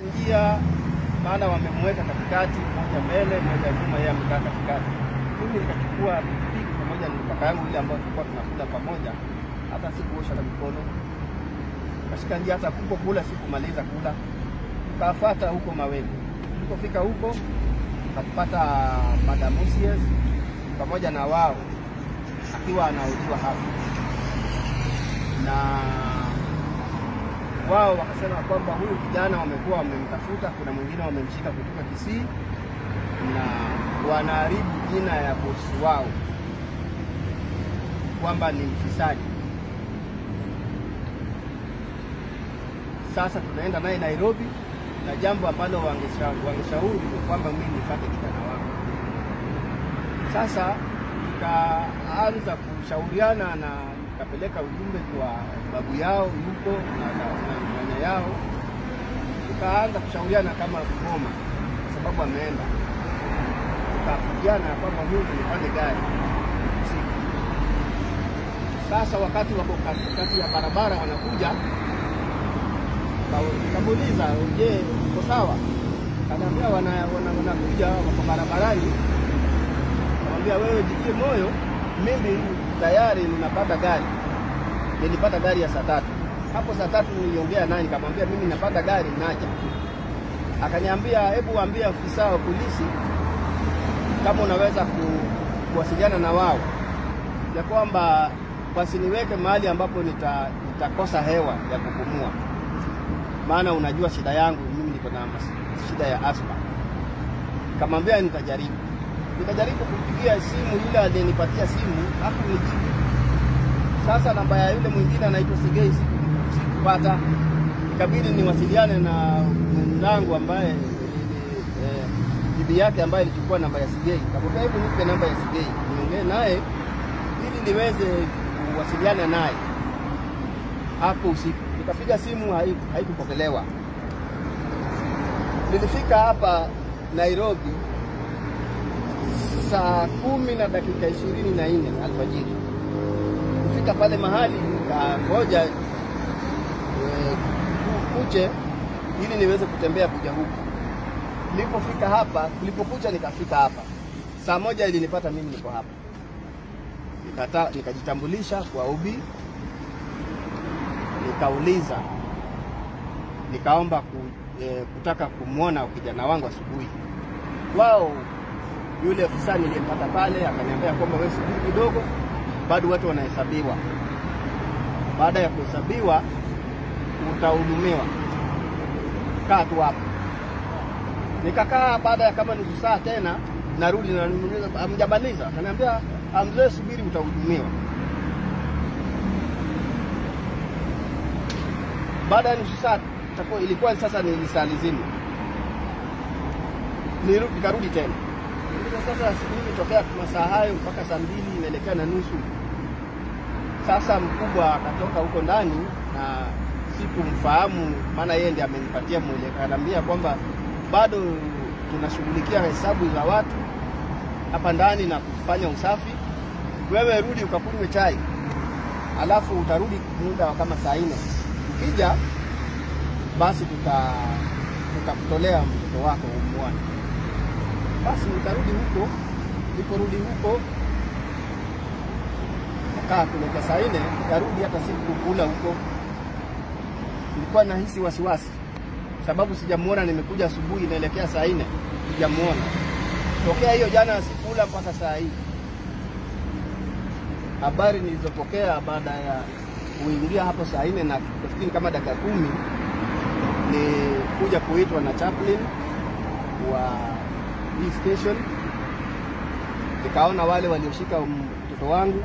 Njia maana wamemweka katikati, mmoja mbele, mmoja nyuma, yeye amekaa katikati. Mimi nikachukua pikipiki pamoja na kaka yangu ile ambayo tulikuwa tunakula pamoja, hata sikuosha na mikono. Kashika njia, hata huko kula sikumaliza kula. Tukafuata huko Maweni. Tulipofika huko tukapata Madam Musies pamoja na wao akiwa anahojiwa hapo, na wao wakasema kwamba huyu kijana wamekuwa wamemtafuta, kuna mwingine wamemshika kutoka Kisii na wanaharibu jina ya bosi wao kwamba ni mfisadi. Sasa tunaenda naye Nairobi, na jambo ambalo wangeshauri ni kwamba mimi nifuate kijana wangu. Sasa tukaanza kushauriana na nikapeleka ujumbe kwa babu yao yuko na nyanya yao. Tukaanza kushauriana kama Bungoma kwa sababu ameenda. Tukafikiana kwamba mimi nipande gari usiku. Sasa wakati wako katikati ya barabara wanakuja, nikamuuliza, je, uko sawa? Akaniambia wanakuja wako barabarani. Nikamwambia wewe jitie moyo, mimi tayari ninapata gari. Nilipata gari ya saa 3. Hapo saa 3 niliongea naye nikamwambia mimi napata gari naja. Akaniambia hebu waambie afisa wa polisi kama unaweza kuwasiliana na wao, ya kwamba wasiniweke mahali ambapo nitakosa hewa ya kupumua. Maana unajua shida yangu, mimi niko na shida ya asma. Nikamwambia nitajaribu. Nikajaribu kumpigia simu yule aliyenipatia simu, hakunijibu. Sasa namba ya yule mwingine anaitwa Sigei sikupata. Ikabidi niwasiliane na mwenzangu ambaye bibi yake ambaye alichukua namba ya Sigei. Nikamwambia hebu nipe namba ya Sigei niongee naye ili niweze kuwasiliana naye hapo usiku. Nikapiga simu haikupokelewa. Nilifika hapa Nairobi saa 10:24 alfajiri. Kufika pale mahali nikangoja kuche ili niweze kutembea kuja huku. Nilipofika hapa, kulipokucha nikafika hapa. Saa 1 ilinipata mimi niko hapa. Nikajitambulisha kwa Obi. Nikauliza, nikaomba kutaka kumuona kijana wangu asubuhi. Wao yule afisa niliyempata pale akaniambia kwamba wewe subiri kidogo, bado watu wanahesabiwa. Baada ya kuhesabiwa utahudumiwa. Kaa tu hapo. Nikakaa baada ya kama nusu saa tena narudi na nimuuliza hamjamaliza? Akaniambia mzee subiri utahudumiwa. Baada ya nusu saa ilikuwa sasa ni saa nzima. Nikarudi tena. Sasa mimi tokea masaa hayo mpaka saa 2 inaelekea na nusu. Sasa mkubwa akatoka huko ndani na sikumfahamu, maana yeye ndiye amenipatia mwelekeo. Akaniambia kwamba bado tunashughulikia hesabu za watu hapa ndani na kufanya usafi. Wewe rudi ukakunywe chai, alafu utarudi muda wa kama saa 4. Ukija basi tutakutolea mtoto wako umuone. Basi nikarudi huko. Niliporudi huko nikaa kuleta saa 4, nikarudi hata sikukula huko. Nilikuwa nahisi wasiwasi sababu sijamuona, nimekuja asubuhi naelekea saa 4 sijamuona. Tokea hiyo jana sikula mpaka saa hii. Habari nilizopokea baada ya kuingia hapo saa 4 na nafikiri kama dakika 10 ni kuja kuitwa na chaplain wa hii station. Nikaona wale walioshika mtoto wangu